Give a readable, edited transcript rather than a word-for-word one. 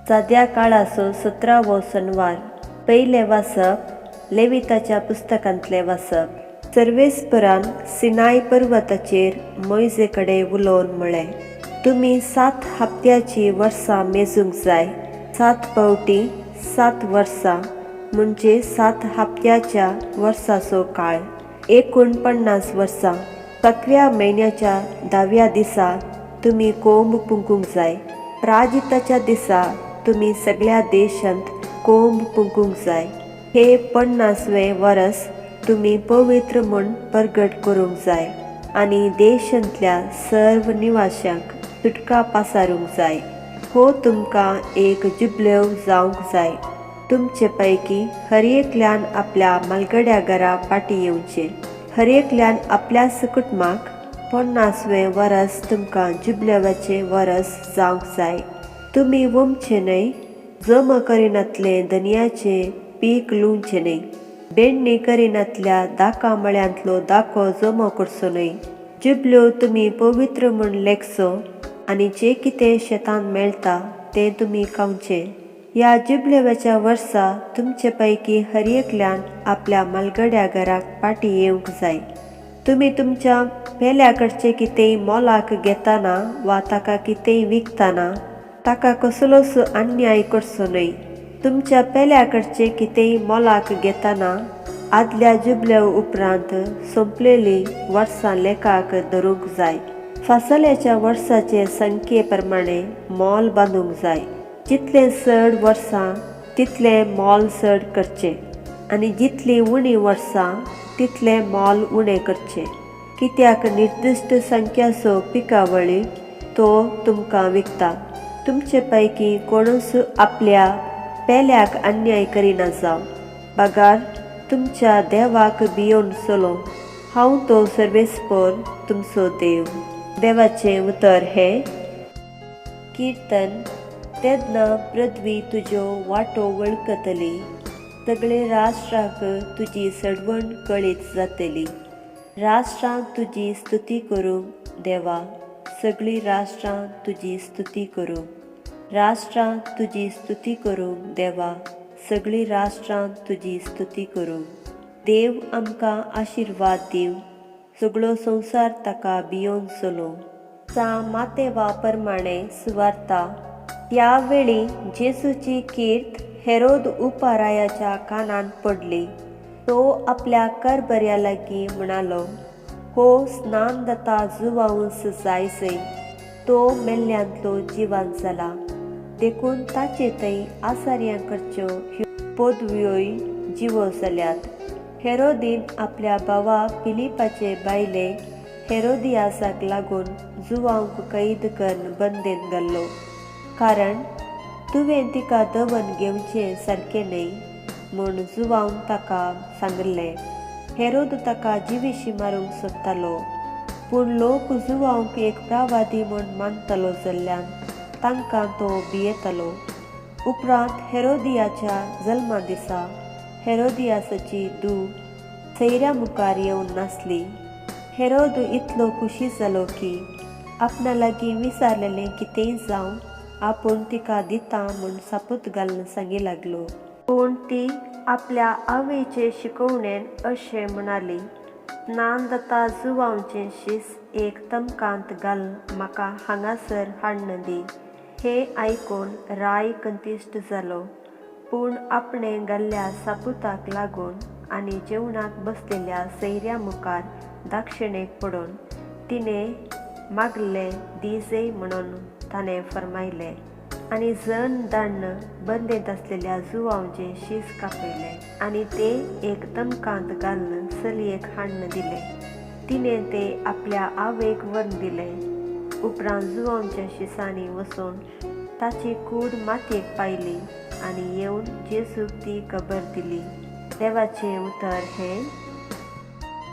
साद्या काळाचो 17वो सनवार. पयलें वाचप लेविताच्या पुस्तकांतलें वाचप. सर्वेस्परान सिनाय पर्वताचेर मोयजे कडेन उलोवन म्हळें, तुमी 7 हप्त्याची वर्सां मेजूंक जाय. 7 पावटी 7 वर्सां म्हणजे 7 हप्त्याच्या वर्साचो काळ, 49 वर्सां. 7व्या म्हयन्याच्या 10व्या दिसा तुमी कोंब पुंकूंक जाय. प्राजिताच्या दिसा तुमी सगळ्या देशांत कोंब पुंकूंक जाय. हे 50वें वरस तुमी पवित्र म्हूण परगट करूंक जाय आनी देशांतल्या सर्व निवाशांक सुटका पासारूंक जाय. हो तुमकां एक जुबलेव जावंक जाय. तुमचे पैकी हर एकल्यान आपल्या मालगड्या घरा फाटीं येवचें. हर एकल्यान आपल्याच कुटुंबाक 50वें वरस तुमकां जुबलेवाचें वरस जावंक जाय. तुमी वमचें न्हय, जमा करिनातलें धनयाचें पीक लुवचें न्हय, बेडणी करिनातल्या दाका मळ्यांतलो दाको जमो करचो न्हय. जुबल्यो तुमी पवित्र म्हूण लेखचो आनी जें कितें शेतांत मेळटा तें तुमी खावचें. ह्या जुबलेवाच्या वर्सा तुमचे पैकी हर एकल्यान आपल्या मालगड्या घराक फाटीं येवंक जाय. तुमी तुमच्या पेल्या कडचें कितेंय मोलाक घेतना वा ताका कितेंय विकतना ताका कसलोच अन्याय करचो न्हय. तुमच्या पेल्या कडचें कितेंय मोलाक घेतना आदल्या जुबल्या उपरांत सोंपलेली वर्सां लेखाक धरूंक जाय. फासल्याच्या वर्साचे संख्ये प्रमाणे मोल बांदूंक जाय. जितलें चड वर्सां तितलें मोल चड करचें आनी जितलीं उणीं वर्सां तितलें मोल उणें करचें. कित्याक निर्दिश्ट संख्याचो पिकावळी तो तुमकां विकता. तुमचे पैकी कोणूच आपल्या पेल्याक अन्याय करिना जावं, बगार तुमच्या देवाक भियोवन चलो. हांव तो सर्वेस्पर तुमचो देव. देवाचें उतर हें. किर्तन. तेन्ना पृथ्वी तुज्यो वाटो वळखतली, सगळे राष्ट्राक तुजी सडवण कळीत जातली. राष्ट्रां तुजी स्तुती करूंक देवा, सगळीं राष्ट्रां तुजी स्तुती करूंक. राष्ट्रां तुजी स्तुती करूंक देवा, सगळीं राष्ट्रां तुजी स्तुती करूंक. देव आमकां आशिर्वाद दिवं, सगळो संवसार ताका भियोवन चलोवं. सा मातेवा प्रमाणे सुवार्ता. त्या वेळी जेजूची कीर्त हेरोद उपरायाच्या कानांत पडली. तो आपल्या करबऱ्या लागीं म्हणालो, हो स्नानदाता जुवांवस जायजय, तो मेल्ल्यांतलो जिवान जाला. देखून ताचे थंय आसार्यां करच्यो ह्यो पदव्योय जिवो जाल्यात. हेरोदीन आपल्या भावा फिलिपाचे बायले हेरोदियासाक लागून जुवांक कैद करून बंदेन घाल्लो, कारण तुवें तिका दवन घेवचें सारकें न्हय म्हूण जुवांवन ताका सांगिल्लें. हेरोद ताका जिविशी मारूंक सोदतालो, पूण लोक जुवांक एक प्रावादी म्हूण मानतालो जाल्ल्यान तांकां तो भियेतालो. उपरांत हेरोदियाच्या जल्मा दिसा हेरोदियासाची धूव सैऱ्या मुखार येवन नासली. हेरोद इतलो खुशी जालो की आपणा लागीं विचारलेलें कितेंय जावं आपूण तिका दिता म्हूण सापूत घालून सांगी लागलो. पूण ती आपल्या आवयचे शिकवणेन अशें म्हणाली, स्नानदाता जुवांवचें शीस एक तमकांत घाल म्हाका हांगासर हाडून दी. हें आयकून राय कंतिश्ट जालो, पूण आपणें घाल्ल्या सापुताक लागून आनी जेवणाक बसलेल्या सैऱ्या मुखार दाक्षिणेक पडून तिणें मागलें दिजय म्हणून ताणें फर्मायलें आनी जण दाण्ण बंदेंत आसलेल्या जुवांवचें शीस कापयलें आनी ते एक तमकांत घालून चलयेक हाडून दिलें. तिणें ते आपल्या आवयक व्हरून दिलें. उपरांत जुवांवच्या शिसांनी वचून ताची कूड मातयेक पायली आनी येवन जेजूक ती खबर दिली. देवाचें उतर हें.